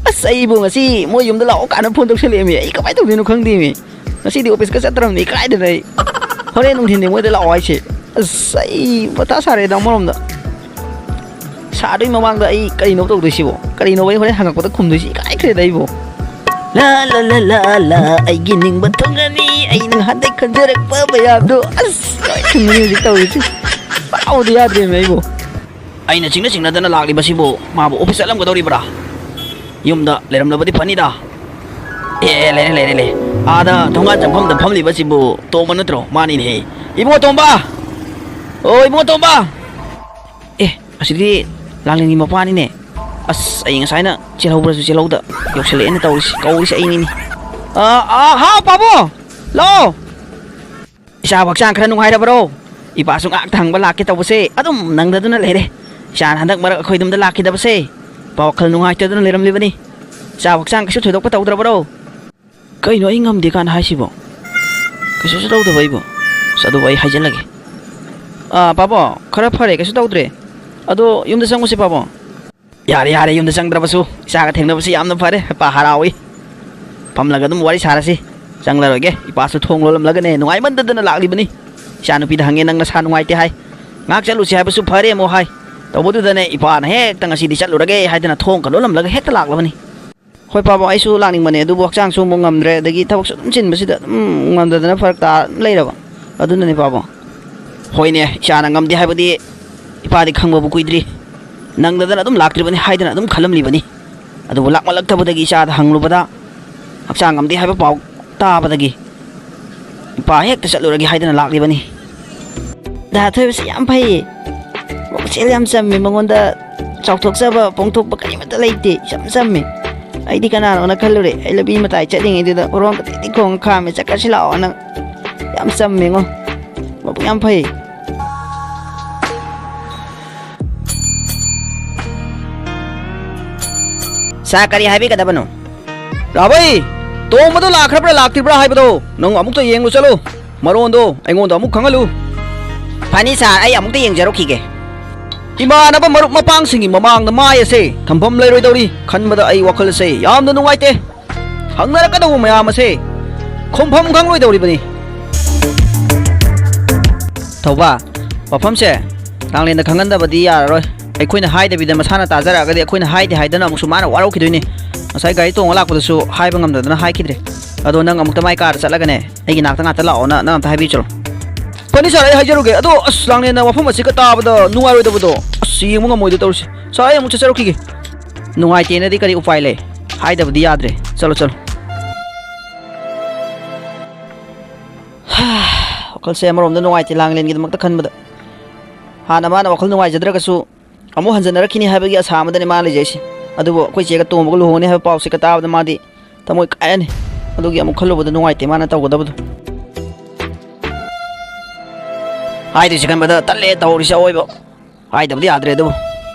ꯑꯁ, ꯑꯩꯕꯨ ꯉꯁꯤ ꯃꯣꯏ ꯌꯨꯝꯗ ꯂꯥꯛꯑꯣ ꯀꯥꯏꯅ ꯐꯣꯟ ꯇꯧꯁꯜꯂꯛꯑꯦꯃꯤ꯫ ꯑꯩ ꯀꯃꯥꯏꯅ ꯇꯧꯗꯣꯏꯅꯣ ꯈꯪꯗꯦꯃꯤ꯫ ꯉꯁꯤꯗꯤ ꯑꯣꯐꯤꯁꯀ ꯆꯠꯇ꯭ꯔꯕꯅꯤ, ꯏꯀꯥꯏꯗꯅ ꯑꯩ꯫ ꯍꯣꯔꯦꯟ ꯅꯨꯡꯊꯤꯟꯗꯤ ꯃꯣꯏꯗ ꯂꯥꯛꯑꯣ ꯍꯥꯏꯁꯦ꯫ ꯑꯁ, ꯑꯩ ꯃꯊꯥ ꯁꯥꯔꯦꯗ ꯑꯃꯔꯣꯝꯗ꯫ ꯁꯥꯗꯣꯏ ꯃꯃꯥꯡꯗ ꯑꯩ ꯀꯔꯤꯅꯣ ꯇꯧꯗꯣꯏꯁꯤꯕꯣ? ꯀꯔꯤꯅꯣ ꯑꯩ ꯍꯣꯔꯦꯟ ꯍꯪꯉꯛꯄꯗ ꯈꯨꯝꯗꯣꯏꯁꯤ? ꯏꯀꯥꯏꯈ꯭ꯔꯦꯗ ꯑꯩꯕꯨ꯫ ꯂꯥ, ꯂꯥ, ꯂꯥ, ꯂꯥ, ꯂꯥ, ꯑꯩꯒꯤ ꯅꯤꯡꯕ ꯊꯨꯡꯂꯅꯤ꯫ ꯑꯩ ꯅꯍꯥꯟꯗꯩ ꯈꯟꯖꯔꯛꯄ ꯃꯌꯥꯝꯗꯣ꯫ ꯑꯁ, ꯂꯣꯏ ꯊꯨꯡꯂꯅꯤ ꯍꯧꯖꯤꯛ ꯇꯧꯔꯤꯁꯤ꯫ ꯇꯥꯎꯗ ꯌꯥꯗ꯭ꯔꯦꯃꯤ ꯑꯩꯕꯨ꯫ ꯑꯩꯅ ꯆꯤꯡꯅ ꯆꯤꯡꯅꯗꯅ ꯂꯥꯛꯂꯤꯕꯁꯤꯕꯨ ꯃꯥꯕꯨ ꯑꯣꯐꯤꯁ ꯆꯠꯂꯝꯒꯗꯧꯔꯤꯕ꯭ꯔꯥ? ꯌꯨꯝꯗ ꯂꯩꯔꯝꯂꯕꯗꯤ ꯐꯅꯤꯗ꯫ ꯑꯦ, ꯑꯦ, ꯂꯩꯔꯦ, ꯂꯩꯔꯦ, ꯂꯩꯔꯦ꯫ ꯑꯥꯗ ꯊꯣꯡꯒꯥꯟ ꯆꯪꯐꯝꯗ ꯐꯝꯂꯤꯕꯁꯤꯕꯨ ꯇꯣꯝꯕ ꯅꯠꯇ꯭ꯔꯣ? ꯃꯥꯅꯤꯅꯦꯍꯦ꯫ ꯏꯕꯨꯡꯉꯣ ꯇꯣꯝꯕ! ꯑꯣ, ꯏꯕꯨꯡꯉꯣ ꯇꯣꯝꯕ! ꯑꯦ, ꯑꯁꯤꯗꯤ ꯂꯥꯡꯂꯦꯟꯒꯤ ꯃꯄꯥꯅꯤꯅꯦ꯫ ꯑꯁ, ꯑꯩ ꯉꯁꯥꯏꯅ ꯆꯦꯜꯍꯧꯕ꯭ꯔꯁꯨ ꯆꯦꯜꯍꯧꯗ ꯌꯧꯁꯜꯂꯛꯑꯦꯅ ꯇꯧꯔꯤꯁꯤ, ꯀꯧꯔꯤꯁꯤ ꯑꯩꯅꯤꯅꯦ꯫ ꯑꯥ, ꯑꯥ, ꯍꯥꯎ ꯄꯥꯕꯨꯡ! ꯂꯥꯛꯑꯣ! ꯏꯆꯥꯕꯨ ꯍꯛꯆꯥꯡ ꯈꯔ ꯅꯨꯡꯉꯥꯏꯔꯕꯔꯣ? ꯏꯄꯥꯁꯨ ꯉꯥꯏꯍꯥꯛꯇ ꯍꯪꯕ ꯂꯥꯛꯀꯦ ꯇꯧꯕꯁꯦ ꯑꯗꯨꯝ ꯅꯪꯗꯗꯨꯅ ꯂꯩꯔꯦ꯫ ꯏꯆꯥꯅ ꯍꯟꯗꯛ ꯃꯔꯛ ꯑꯩꯈꯣꯏ ꯌꯨꯝꯗ ꯂꯥꯛꯈꯤꯗꯕꯁꯦ ꯏꯄꯥ ꯋꯥꯈꯜ ꯅꯨꯡꯉꯥꯏꯇꯗꯨꯅ ꯂꯩꯔꯝꯂꯤꯕꯅꯤ꯫ ꯏꯆꯥꯕꯨ ꯍꯛꯆꯥꯡ ꯀꯩꯁꯨ ꯊꯣꯏꯗꯣꯛꯄ ꯇꯧꯗ꯭ꯔꯕꯔꯣ? ꯀꯩꯅꯣ ꯑꯩ ꯉꯝꯗꯦ ꯀꯥꯏꯅ ꯍꯥꯏꯁꯤꯕꯣ? ꯀꯩꯁꯨꯁꯨ ꯇꯧꯗꯕ ꯑꯩꯕꯨ꯫ ꯑꯁ, ꯑꯗꯨꯕꯨ ꯑꯩ ꯍꯥꯏꯖꯤꯜꯂꯒꯦ꯫ ꯑꯥ, ꯄꯥꯕꯣ, ꯈꯔ ꯐꯔꯦ, ꯀꯩꯁꯨ ꯇꯧꯗ꯭ꯔꯦ꯫ ꯑꯗꯣ ꯌꯨꯝꯗ ꯆꯪꯉꯨꯁꯦ, ꯄꯥꯕꯣ꯫ ꯌꯥꯔꯦ, ꯌꯥꯔꯦ, ꯌꯨꯝꯗ ꯆꯪꯗ꯭ꯔꯕꯁꯨ ꯏꯆꯥꯒ ꯊꯦꯡꯅꯕꯁꯤ ꯌꯥꯝꯅ ꯐꯔꯦ꯫ ꯏꯄꯥ ꯍꯔꯥꯎꯏ꯫ ꯐꯝꯂꯒ ꯑꯗꯨꯝ ꯋꯥꯔꯤ ꯁꯥꯔꯁꯤ꯫ ꯆꯪꯂꯔꯣꯏꯒꯦ, ꯏꯄꯥꯁꯨ ꯊꯣꯡ ꯂꯣꯜꯂꯝꯂꯒꯅꯦ ꯅꯨꯡꯉꯥꯏꯃꯟꯗꯗꯅ ꯂꯥꯛꯂꯤꯕꯅꯤ꯫ ꯏꯆꯥꯅꯨꯄꯤꯗ ꯍꯪꯉꯦ, "ꯅꯪ ꯅꯁꯥ ꯅꯨꯡꯉꯥꯏꯇꯦ ꯍꯥꯏ, ꯉꯥꯏꯍꯥꯛ ꯆꯠꯂꯨꯁꯤ ꯍꯥꯏꯕꯁꯨ ꯐꯔꯦ ꯑꯃꯨꯛ ꯍꯥꯏ꯫ ꯇꯧꯕꯗꯨꯗꯅꯦ ꯏꯄꯥꯅ ꯍꯦꯛꯇ ꯉꯁꯤꯗꯤ ꯆꯠꯂꯨꯔꯒꯦ ꯍꯥꯏꯗꯅ ꯊꯣꯡ ꯂꯣꯜꯂꯝꯂꯒ ꯍꯦꯛꯇ ꯂꯥꯛꯂꯕꯅꯤ꯫ ꯍꯣꯏ ꯄꯥꯕꯨꯡ, ꯑꯩꯁꯨ ꯂꯥꯛꯅꯤꯡꯕꯅꯦ, ꯑꯗꯨꯕꯨ ꯍꯛꯆꯥꯡꯁꯨ ꯑꯃꯨꯛ ꯉꯝꯗ꯭ꯔꯦ, ꯑꯗꯒꯤ ꯊꯕꯛꯁꯨ ꯑꯗꯨꯝ ꯆꯤꯟꯕꯁꯤꯗ ꯑꯗꯨꯝ ꯉꯝꯗꯗꯅ ꯐꯔꯛ ꯇꯥ ꯑꯗꯨꯝ ꯂꯩꯔꯕ꯫ ꯑꯗꯨꯅꯅꯦ ꯄꯥꯕꯨꯡ꯫ ꯍꯣꯏꯅꯦ, ꯏꯆꯥꯅ ꯉꯝꯗꯦ ꯍꯥꯏꯕꯗꯤ ꯏꯄꯥꯗꯤ ꯈꯪꯕꯕꯨ ꯀꯨꯏꯗ꯭ꯔꯤ꯫ ꯅꯪꯗꯗꯅ ꯑꯗꯨꯝ ꯂꯥꯛꯇ꯭ꯔꯤꯕꯅꯤ ꯍꯥꯏꯗꯅ ꯑꯗꯨꯝ ꯈꯜꯂꯝꯂꯤꯕꯅꯤ꯫ ꯑꯗꯨꯕꯨ ꯂꯥꯛꯃꯜꯂꯛꯇꯕꯗꯒꯤ ꯏꯆꯥꯗ ꯍꯪꯂꯨꯕꯗ ꯍꯛꯆꯥꯡ ꯉꯝꯗꯦ ꯍꯥꯏꯕ ꯄꯥꯎ ꯇꯥꯕꯗꯒꯤ ꯏꯄꯥ ꯍꯦꯛꯇ ꯆꯠꯂꯨꯔꯒꯦ ꯍꯥꯏꯗꯅ ꯂꯥꯛꯂꯤꯕꯅꯤ꯫ ꯗꯥ ꯊꯣꯏꯕꯁꯤ ꯌꯥꯝ ꯐꯩꯌꯦ꯫ ꯄꯨꯛꯆꯦꯜ ꯌꯥꯝ ꯆꯝꯃꯤ, ꯃꯉꯣꯟꯗ ꯆꯥꯎꯊꯣꯛꯆꯕ ꯐꯣꯡꯊꯣꯛꯄ ꯀꯔꯤꯃꯠꯇ ꯂꯩꯇꯦ, ꯏꯆꯝ ꯆꯝꯃꯤ꯫ ꯑꯩꯗꯤ ꯀꯅꯥꯅꯣꯅ ꯈꯜꯂꯨꯔꯦ, ꯑꯩ ꯂꯝꯕꯤ ꯃꯇꯥꯏ ꯆꯠꯂꯤꯉꯩꯗꯨꯗ ꯍꯣꯔꯣꯟ ꯀꯇꯤꯛꯇꯤ ꯈꯣꯡꯉ ꯈꯥꯝꯃꯦ, "ꯆꯠꯈ꯭ꯔꯁꯤ ꯂꯥꯛꯑꯣꯅ"꯫ ꯌꯥꯝ ꯆꯝꯃꯦꯉꯣ, ꯃꯕꯨꯛ ꯌꯥꯝ ꯐꯩ꯫ ꯁꯥꯔ, ꯀꯔꯤ ꯍꯥꯏꯕꯤꯒꯗꯕꯅꯣ? ꯔꯥꯕꯩ, ꯇꯣꯝꯕꯗꯣ ꯂꯥꯛꯈ꯭ꯔꯕ꯭ꯔꯥ ꯂꯥꯛꯇ꯭ꯔꯤꯕ꯭ꯔꯥ ꯍꯥꯏꯕꯗꯣ ꯅꯪ ꯑꯃꯨꯛꯇ ꯌꯦꯡꯂꯨ ꯆꯠꯂꯨ꯫ ꯃꯔꯣꯟꯗꯣ ꯑꯩꯉꯣꯟꯗ ꯑꯃꯨꯛ ꯈꯪꯍꯜꯂꯨ꯫ ꯐꯅꯤ ꯁꯥꯔ, ꯑꯩ ꯑꯃꯨꯛꯇ ꯌꯦꯡꯖꯔꯨꯈꯤꯒꯦ꯫ ꯏꯃꯥꯟꯅꯕ ꯃꯔꯨꯞ ꯃꯄꯥꯡꯁꯤꯡꯒꯤ ꯃꯃꯥꯡꯗ ꯃꯥꯏ ꯑꯁꯦ ꯊꯝꯐꯝ ꯂꯩꯔꯣꯏꯗꯧꯔꯤ ꯈꯟꯕꯗ ꯑꯩ ꯋꯥꯈꯜꯁꯦ ꯌꯥꯝꯅ ꯅꯨꯡꯉꯥꯏꯇꯦ꯫ ꯍꯪꯅꯔꯛꯀꯗꯧꯕ ꯃꯌꯥꯝ ꯑꯁꯦ ꯈꯨꯝꯐꯝ ꯈꯪꯂꯣꯏꯗꯧꯔꯤꯕꯅꯤ꯫ ꯊꯧꯕ, ꯋꯥꯐꯝꯁꯦ ꯂꯥꯡꯂꯦꯟꯗ ꯈꯪꯍꯟꯗꯕꯗꯤ ꯌꯥꯔꯔꯣꯏ꯫ ꯑꯩꯈꯣꯏꯅ ꯍꯥꯏꯗꯕꯤꯗ ꯃꯁꯥꯅ ꯇꯥꯖꯔꯛꯑꯒꯗꯤ ꯑꯩꯈꯣꯏꯅ ꯍꯥꯏꯗꯦ ꯍꯥꯏꯗꯅ ꯑꯃꯨꯛꯁꯨ ꯃꯥꯅ ꯋꯥꯔꯧꯈꯤꯗꯣꯏꯅꯤ꯫ ꯉꯁꯥꯏ ꯒꯥꯔꯤ ꯇꯣꯡꯉ ꯂꯥꯛꯄꯗꯁꯨ ꯍꯥꯏꯕ ꯉꯝꯗꯗꯅ ꯍꯥꯏꯈꯤꯗ꯭ꯔꯦ꯫ ꯑꯗꯣ ꯅꯪ ꯑꯃꯨꯛꯇ ꯃꯥꯏ ꯀꯥꯗ ꯆꯠꯂꯒꯅꯦ, ꯑꯩꯒꯤ ꯅꯥꯛꯇ ꯉꯥꯛꯇ ꯂꯥꯛꯑꯣꯅ ꯅꯪ ꯑꯝꯇ ꯍꯥꯏꯕꯤꯌꯨ ꯆꯠꯂꯣ꯫ ꯐꯅꯤ ꯁꯥꯔ, ꯑꯩ ꯍꯥꯏꯖꯔꯨꯒꯦ꯫ ꯑꯗꯣ ꯑꯁ, ꯂꯥꯡꯂꯦꯟꯅ ꯋꯥꯐꯝ ꯑꯁꯤꯒ ꯇꯥꯕꯗ ꯅꯨꯡꯉꯥꯏꯔꯣꯏꯗꯕꯗꯣ꯫ ꯑꯁ, ꯌꯦꯡꯕ ꯉꯝꯃꯣꯏꯗ ꯇꯧꯔꯤꯁꯦ꯫ ꯁꯥꯔ, ꯑꯩ ꯑꯃꯨꯛ ꯆꯠꯆꯔꯛꯈꯤꯒꯦ꯫ ꯅꯨꯡꯉꯥꯏꯇꯦꯅꯗꯤ ꯀꯔꯤ ꯎꯄꯥꯏ ꯂꯩ? ꯍꯥꯏꯗꯕꯗꯤ ꯌꯥꯗ꯭ꯔꯦ꯫ ꯆꯠꯂꯣ, ꯆꯠꯂꯣ꯫ ꯋꯥꯈꯜꯁꯦ ꯑꯃꯔꯣꯝꯗ ꯅꯨꯡꯉꯥꯏꯇꯦ ꯂꯥꯡꯂꯦꯟꯒꯤꯗꯃꯛꯇ ꯈꯟꯕꯗ꯫ ꯍꯥꯟꯅ ꯃꯥꯅ ꯋꯥꯈꯜ ꯅꯨꯡꯉꯥꯏꯖꯗ꯭ꯔꯒꯁꯨ ꯑꯃꯨꯛ ꯍꯟꯖꯟꯅꯔꯛꯈꯤꯅꯤ ꯍꯥꯏꯕꯒꯤ ꯑꯁꯥ ꯑꯃꯗꯅꯤ ꯃꯥ ꯂꯩꯖꯩꯁꯦ꯫ ꯑꯗꯨꯕꯨ ꯑꯩꯈꯣꯏ ꯆꯦꯒ ꯇꯣꯝꯕꯒ ꯂꯨꯍꯣꯡꯒꯅꯤ ꯍꯥꯏꯕ ꯄꯥꯎꯁꯦ ꯇꯥꯕꯗ ꯃꯥꯗꯤ ꯊꯃꯣꯏ ꯀꯥꯏꯔꯅꯤ꯫ ꯑꯗꯨꯒꯤ ꯑꯃꯨꯛ ꯈꯜꯂꯨꯕꯗ ꯅꯨꯡꯉꯥꯏꯇꯦ ꯃꯥꯅ ꯇꯧꯒꯗꯕꯗꯣ꯫ ꯍꯥꯏꯗꯣꯏꯁꯦ ꯈꯟꯕꯗ ꯇꯜꯂꯦ ꯇꯧꯔꯤꯁꯦ ꯑꯑꯣꯏꯕ꯫ ꯍꯥꯏꯗꯕꯗꯤ ꯌꯥꯗ꯭ꯔꯦ ꯑꯗꯨꯕꯨ꯫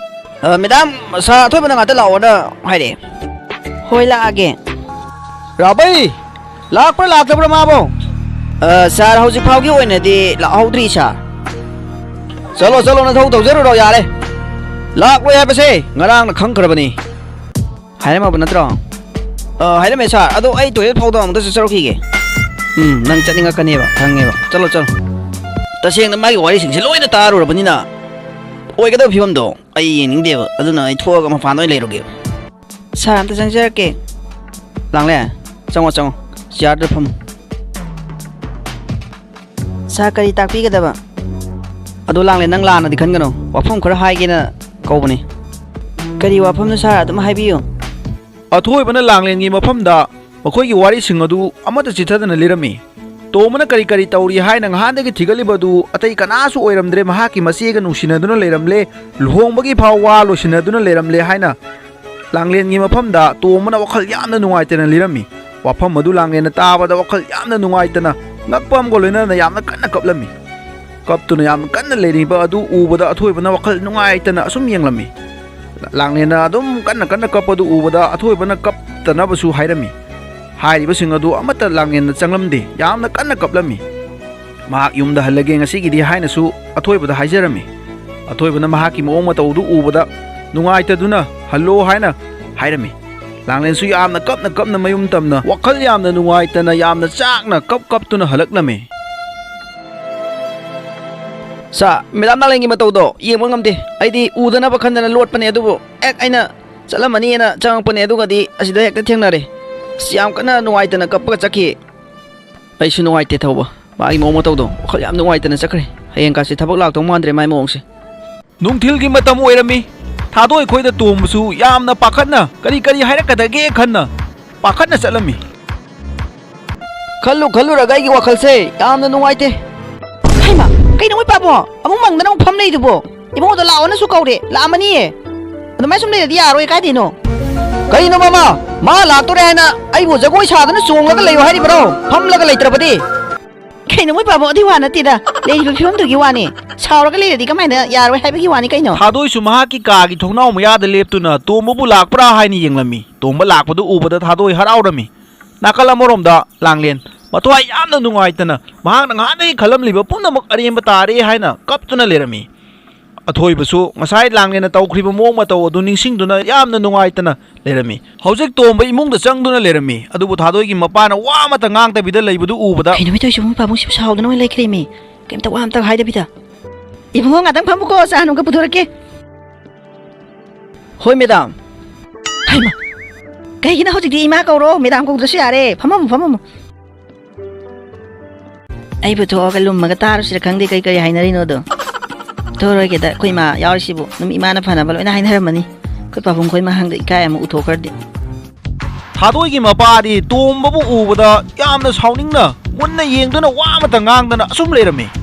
ꯑ, ꯃꯦꯗꯥꯝ, ꯁꯥꯔ ꯑꯊꯣꯏꯕꯅ ꯉꯥꯛꯇ ꯂꯥꯛꯑꯣꯅ ꯍꯥꯏꯔꯛꯑꯦ꯫ ꯍꯣꯏ, ꯂꯥꯛꯑꯒꯦ꯫ ꯔꯥꯕꯩ, ꯂꯥꯛꯄ꯭ꯔꯥ ꯂꯥꯛꯇꯕ꯭ꯔꯥ ꯃꯥꯕꯣ? ꯑ, ꯁꯥꯔ, ꯍꯧꯖꯤꯛ ꯐꯥꯎꯒꯤ ꯑꯣꯏꯅꯗꯤ ꯂꯥꯛꯍꯧꯗ꯭ꯔꯤ, ꯁꯥꯔ꯫ ꯆꯠꯂꯣ, ꯆꯠꯂꯣ, ꯅꯊꯧ ꯇꯧꯖꯔꯨꯔꯣ, ꯌꯥꯔꯦ꯫ ꯂꯥꯛꯂꯣꯏ ꯍꯥꯏꯕꯁꯦ ꯉꯔꯥꯡꯅ ꯈꯪꯈ꯭ꯔꯕꯅꯤ꯫ ꯍꯥꯏꯔꯝꯃꯕ ꯅꯠꯇ꯭ꯔꯣ? ꯑ, ꯍꯥꯏꯔꯝꯃꯦ, ꯁꯥꯔ꯫ ꯑꯗꯣ ꯑꯩ ꯇꯣꯏꯂꯦꯠ ꯐꯥꯎꯗ ꯑꯃꯨꯛꯇ ꯆꯠꯆꯔꯨꯈꯤꯒꯦ꯫ ꯎꯝ, ꯅꯪ ꯆꯠꯅꯤꯡꯉꯛꯀꯅꯦꯕ, ꯈꯪꯉꯦꯕ꯫ ꯆꯠꯂꯣ, ꯆꯠꯂꯣ꯫ ꯇꯁꯦꯡꯅ ꯃꯥꯒꯤ ꯋꯥꯔꯤꯁꯤꯡꯁꯦ ꯂꯣꯏꯅ ꯇꯥꯔꯨꯔꯕꯅꯤꯅ ꯑꯣꯏꯒꯗꯕ ꯐꯤꯕꯝꯗꯣ ꯑꯩ ꯌꯦꯡꯅꯤꯡꯗꯦꯕ꯫ ꯑꯗꯨꯅ ꯑꯩ ꯊꯣꯛꯑꯒ ꯃꯄꯥꯟꯗ ꯑꯣꯏꯅ ꯂꯩꯔꯨꯒꯦ꯫ ꯁꯥꯔ, ꯑꯝꯇ ꯆꯪꯖꯔꯛꯀꯦ꯫ ꯂꯥꯡꯂꯦ, ꯆꯪꯉꯣ, ꯆꯪꯉꯣ꯫ ꯆꯤꯌꯥꯔꯗ ꯐꯝꯃꯨ꯫ ꯁꯥꯔ, ꯀꯔꯤ ꯇꯥꯛꯄꯤꯒꯗꯕ? ꯑꯗꯣ ꯂꯥꯡꯂꯦ, ꯅꯪ ꯂꯥꯟꯅꯗꯤ ꯈꯟꯒꯅꯨ꯫ ꯋꯥꯐꯝ ꯈꯔ ꯍꯥꯏꯒꯦꯅ ꯀꯧꯕꯅꯤ꯫ ꯀꯔꯤ ꯋꯥꯐꯝꯅꯣ ꯁꯥꯔ? ꯑꯗꯨꯝ ꯍꯥꯏꯕꯤꯌꯨ꯫ ꯑꯊꯣꯏꯕꯅ ꯂꯥꯡꯂꯦꯟꯒꯤ ꯃꯐꯝꯗ ꯃꯈꯣꯏꯒꯤ ꯋꯥꯔꯤꯁꯤꯡ ꯑꯗꯨ ꯑꯃꯠꯇ ꯆꯤꯊꯗꯅ ꯂꯤꯔꯝꯃꯤ꯫ ꯇꯣꯝꯕꯅ ꯀꯔꯤ ꯀꯔꯤ ꯇꯧꯔꯤ ꯍꯥꯏꯅ ꯉꯍꯥꯟꯗꯒꯤ ꯊꯤꯒꯠꯂꯤꯕ ꯑꯗꯨ ꯑꯇꯩ ꯀꯅꯥꯁꯨ ꯑꯣꯏꯔꯝꯗ꯭ꯔꯦ, ꯃꯍꯥꯛꯀꯤ ꯃꯆꯦꯒ ꯅꯨꯡꯁꯤꯅꯗꯨꯅ ꯂꯩꯔꯝꯂꯦ, ꯂꯨꯍꯣꯡꯕꯒꯤ ꯐꯥꯎ ꯋꯥ ꯂꯣꯏꯁꯤꯟꯅꯗꯨꯅ ꯂꯩꯔꯝꯂꯦ ꯍꯥꯏꯅ ꯂꯥꯡꯂꯦꯟꯒꯤ ꯃꯐꯝꯗ ꯇꯣꯝꯕꯅ ꯋꯥꯈꯜ ꯌꯥꯝꯅ ꯅꯨꯡꯉꯥꯏꯇꯅ ꯂꯤꯔꯝꯃꯤ꯫ ꯋꯥꯐꯝ ꯑꯗꯨ ꯂꯥꯡꯂꯦꯟꯅ ꯇꯥꯕꯗ ꯋꯥꯈꯜ ꯌꯥꯝꯅ ꯅꯨꯡꯉꯥꯏꯇꯅ ꯉꯛꯄ ꯑꯃꯒ ꯂꯣꯏꯅꯅ ꯌꯥꯝꯅ ꯀꯟꯅ ꯀꯞꯂꯝꯃꯤ꯫ ꯀꯞꯇꯨꯅ ꯌꯥꯝꯅ ꯀꯟꯅ ꯂꯩꯔꯤꯕ ꯑꯗꯨ ꯎꯕꯗ ꯑꯊꯣꯏꯕꯅ ꯋꯥꯈꯜ ꯅꯨꯡꯉꯥꯏꯇꯅ ꯑꯁꯨꯝ ꯌꯦꯡꯂꯝꯃꯤ꯫ ꯂꯥꯡꯂꯦꯟꯅ ꯑꯗꯨꯝ ꯀꯟꯅ ꯀꯟꯅ ꯀꯞꯄꯗꯨ ꯎꯕꯗ ꯑꯊꯣꯏꯕꯅ ꯀꯞꯇꯅꯕꯁꯨ ꯍꯥꯏꯔꯝꯃꯤ꯫ ꯍꯥꯏꯔꯤꯕꯁꯤꯡ ꯑꯗꯨ ꯑꯃꯠꯇ ꯂꯥꯡꯂꯦꯟꯅ ꯆꯪꯂꯝꯗꯦ, ꯌꯥꯝꯅ ꯀꯟꯅ ꯀꯞꯂꯝꯃꯤ꯫ ꯃꯍꯥꯛ ꯌꯨꯝꯗ ꯍꯜꯂꯒꯦ ꯉꯁꯤꯒꯤꯗꯤ ꯍꯥꯏꯅꯁꯨ ꯑꯊꯣꯏꯕꯗ ꯍꯥꯏꯖꯔꯝꯃꯤ꯫ ꯑꯊꯣꯏꯕꯅ ꯃꯍꯥꯛꯀꯤ ꯃꯑꯣꯡ ꯃꯇꯧꯗꯨ ꯎꯕꯗ ꯅꯨꯡꯉꯥꯏꯇꯗꯨꯅ ꯍꯜꯂꯣ ꯍꯥꯏꯅ ꯍꯥꯏꯔꯝꯃꯤ꯫ ꯂꯥꯡꯂꯦꯟꯁꯨ ꯌꯥꯝꯅ ꯀꯞꯅ ꯀꯞꯅ ꯃꯌꯨꯝ ꯇꯝꯅ ꯋꯥꯈꯜ ꯌꯥꯝꯅ ꯅꯨꯡꯉꯥꯏꯇꯅ ꯌꯥꯝꯅ ꯆꯥꯛꯅ ꯀꯞ ꯀꯞꯇꯨꯅ ꯍꯜꯂꯛꯂꯝꯃꯤ꯫ ꯁꯥ, ꯃꯦꯗꯥꯝ ꯂꯥꯡꯂꯦꯟꯒꯤ ꯃꯇꯧꯗꯣ ꯌꯦꯡꯕ ꯉꯝꯗꯦ꯫ ꯑꯩꯗꯤ ꯎꯗꯅꯕ ꯈꯟꯗꯅ ꯂꯣꯠꯄꯅꯦ, ꯑꯗꯨꯕꯨ ꯍꯦꯛ ꯑꯩꯅ ꯆꯠꯂꯝꯃꯅꯤꯅ ꯆꯪꯉꯛꯄꯅꯦ, ꯑꯗꯨꯒꯗꯤ ꯑꯁꯤꯗ ꯍꯦꯛꯇ ꯊꯦꯡꯅꯔꯦ꯫ ꯑꯁ, ꯌꯥꯝ ꯀꯟꯅ ꯅꯨꯡꯉꯥꯏꯇꯅ ꯀꯞꯄꯒ ꯆꯠꯈꯤ꯫ ꯑꯩꯁꯨ ꯅꯨꯡꯉꯥꯏꯇꯦ ꯊꯧꯕ, ꯃꯥꯒꯤ ꯃꯑꯣꯡ ꯃꯇꯧꯗꯣ ꯋꯥꯈꯜ ꯌꯥꯝ ꯅꯨꯡꯉꯥꯏꯇꯅ ꯆꯠꯈ꯭ꯔꯦ꯫ ꯍꯌꯦꯡ ꯀꯥꯁꯦ ꯊꯕꯛ ꯂꯥꯛꯇꯧ ꯃꯥꯟꯗ꯭ꯔꯦ ꯃꯥꯏ ꯃꯑꯣꯡꯁꯦ꯫ ꯅꯨꯡꯊꯤꯜꯒꯤ ꯃꯇꯝ ꯑꯣꯏꯔꯝꯃꯤ꯫ ꯊꯥꯗꯣꯏ ꯈꯣꯏꯗ ꯇꯣꯝꯕꯁꯨ ꯌꯥꯝꯅ ꯄꯥꯈꯠꯅ ꯀꯔꯤ ꯀꯔꯤ ꯍꯥꯏꯔꯛꯀꯗꯒꯦ ꯈꯟꯅ ꯄꯥꯈꯠꯅ ꯆꯠꯂꯝꯃꯤ꯫ ꯈꯜꯂꯨ ꯈꯜꯂꯨꯔꯒ ꯑꯩꯒꯤ ꯋꯥꯈꯜꯁꯦ ꯌꯥꯝꯅ ꯅꯨꯡꯉꯥꯏꯇꯦ꯫ ꯍꯩꯃꯥ, ꯀꯩꯅꯣ ꯃꯣꯏ ꯄꯥꯕꯣ? ꯑꯃꯨꯛ ꯃꯪꯗꯅ ꯑꯃꯨꯛ ꯐꯝ ꯂꯩꯗꯨꯕꯣ? ꯏꯕꯨꯡꯉꯣꯗꯣ ꯂꯥꯛꯑꯣꯅꯁꯨ ꯀꯧꯔꯦ, ꯂꯥꯛꯑꯝꯃꯅꯤꯌꯦ꯫ ꯑꯗꯨꯃꯥꯏꯅ ꯁꯨꯝ ꯂꯩꯔꯗꯤ ꯌꯥꯔꯣꯏ, ꯀꯥꯏꯗꯩꯅꯣ? ꯀꯩꯅꯣ ꯃꯃꯥ? ꯃꯥ ꯂꯥꯛꯇꯣꯔꯦ ꯍꯥꯏꯅ ꯑꯩꯕꯨ ꯖꯒꯣꯏ ꯁꯥꯗꯅ ꯆꯣꯡꯂꯒ ꯂꯩꯌꯣ ꯍꯥꯏꯔꯤꯕ꯭ꯔꯣ? ꯐꯝꯂꯒ ꯂꯩꯇ꯭ꯔꯕꯗꯤ? ꯀꯩꯅꯣ ꯃꯣꯏ ꯄꯥꯕꯣ, ꯑꯗꯨꯏ ꯋꯥ ꯅꯠꯇꯦꯗ꯫ ꯂꯩꯔꯤꯕ ꯐꯤꯕꯝꯗꯨꯒꯤ ꯋꯥꯅꯤ꯫ ꯁꯥꯎꯔꯒ ꯂꯩꯔꯗꯤ ꯀꯃꯥꯏꯅ ꯌꯥꯔꯣꯏ ꯍꯥꯏꯕꯒꯤ ꯋꯥꯅꯤ ꯀꯩꯅꯣ? ꯊꯥꯗꯣꯏꯁꯨ ꯃꯍꯥꯛꯀꯤ ꯀꯥꯒꯤ ꯊꯣꯡꯅꯥꯎ ꯃꯌꯥꯗ ꯂꯦꯞꯇꯨꯅ ꯇꯣꯝꯕꯕꯨ ꯂꯥꯛꯄ꯭ꯔꯥ ꯍꯥꯏꯅ ꯌꯦꯡꯂꯝꯃꯤ꯫ ꯇꯣꯝꯕ ꯂꯥꯛꯄꯗꯨ ꯎꯕꯗ ꯊꯥꯗꯣꯏ ꯍꯔꯥꯎꯔꯝꯃꯤ꯫ ꯅꯥꯀꯜ ꯑꯃꯔꯣꯝꯗ ꯂꯥꯡꯂꯦꯟ ꯃꯊ꯭ꯋꯥꯏ ꯌꯥꯝꯅ ꯅꯨꯡꯉꯥꯏꯇꯅ ꯃꯍꯥꯛꯅ ꯉꯍꯥꯟꯗꯒꯤ ꯈꯜꯂꯝꯂꯤꯕ ꯄꯨꯝꯅꯃꯛ ꯑꯔꯦꯝꯕ ꯇꯥꯔꯦ ꯍꯥꯏꯅ ꯀꯞꯇꯨꯅ ꯂꯩꯔꯝꯃꯤ꯫ ꯑꯊꯣꯏꯕꯁꯨ ꯉꯁꯥꯏ ꯂꯥꯡꯂꯦꯟꯅ ꯇꯧꯈ꯭ꯔꯤꯕ ꯃꯑꯣꯡ ꯃꯇꯧ ꯑꯗꯨ ꯅꯤꯡꯁꯤꯡꯗꯨꯅ ꯌꯥꯝꯅ ꯅꯨꯡꯉꯥꯏꯇꯅ ꯂꯩꯔꯝꯃꯤ꯫ ꯍꯧꯖꯤꯛ ꯇꯣꯝꯕ ꯏꯃꯨꯡꯗ ꯆꯪꯗꯨꯅ ꯂꯩꯔꯝꯃꯤ꯫ ꯑꯗꯨꯕꯨ ꯊꯥꯗꯣꯏꯒꯤ ꯃꯄꯥꯅ ꯋꯥ ꯑꯃꯠꯇ ꯉꯥꯡꯗꯕꯤꯗ ꯂꯩꯕꯗꯨ ꯎꯕꯗ, ꯀꯩꯅꯣ ꯃꯤ ꯇꯧꯔꯤꯁꯤꯕꯨ? ꯃꯣꯏ ꯄꯥꯕꯨꯡꯁꯤꯕꯨ ꯁꯥꯎꯗꯅ ꯑꯣꯏꯅ ꯂꯩꯈ꯭ꯔꯦꯃꯤ꯫ ꯀꯩꯝꯇ ꯋꯥ ꯑꯝꯇ ꯍꯥꯏꯗꯕꯤꯗ꯫ ꯏꯕꯨꯡꯉꯣ, ꯉꯥꯛꯇꯪ ꯐꯝꯃꯨꯀꯣ, ꯆꯥ ꯅꯨꯡꯒ ꯄꯨꯊꯣꯔꯛꯀꯦ꯫ ꯍꯣꯏ, ꯃꯦꯗꯥꯝ꯫ ꯍꯩꯃꯥ, ꯀꯩꯒꯤꯅꯣ ꯍꯧꯖꯤꯛꯇꯤ ꯏꯃꯥ ꯀꯧꯔꯣ, ꯃꯦꯗꯥꯝ ꯀꯧꯗ꯭ꯔꯁꯨ ꯌꯥꯔꯦ꯫ ꯐꯝꯃꯝꯃꯨ, ꯐꯝꯃꯝꯃꯨ꯫ ꯑꯩꯕꯨ ꯊꯣꯛꯑꯒ ꯂꯨꯝꯃꯒ ꯇꯥꯔꯨꯁꯤꯔ ꯈꯪꯗꯦ, ꯀꯩ ꯀꯔꯤ ꯍꯥꯏꯅꯔꯤꯅꯣꯗꯣ꯫ ꯊꯣꯛꯑꯔꯣꯏꯒꯦꯗ, ꯑꯩꯈꯣꯏ ꯏꯃꯥ ꯌꯥꯎꯔꯤꯁꯤꯕꯨ꯫ ꯑꯗꯨꯝ ꯏꯃꯥꯅ ꯐꯅꯕ ꯂꯣꯏꯅ ꯍꯥꯏꯅꯔꯝꯃꯅꯤ꯫ ꯑꯩꯈꯣꯏ ꯄꯥꯕꯨꯡ ꯈꯣꯏ ꯃꯥ ꯍꯪꯗ ꯏꯀꯥꯏ ꯑꯃꯨꯛ ꯎꯊꯣꯛꯈ꯭ꯔꯗꯤ꯫ ꯊꯥꯗꯣꯏꯒꯤ ꯃꯄꯥꯗꯤ ꯇꯣꯝꯕꯕꯨ ꯎꯕꯗ ꯌꯥꯝꯅ ꯁꯥꯎꯅꯤꯡꯅ, ꯃꯨꯟꯅ ꯌꯦꯡꯗꯨꯅ ꯋꯥ ꯑꯃꯇ ꯉꯥꯡꯗꯅ ꯑꯁꯨꯝ ꯂꯩꯔꯝꯃꯤ꯫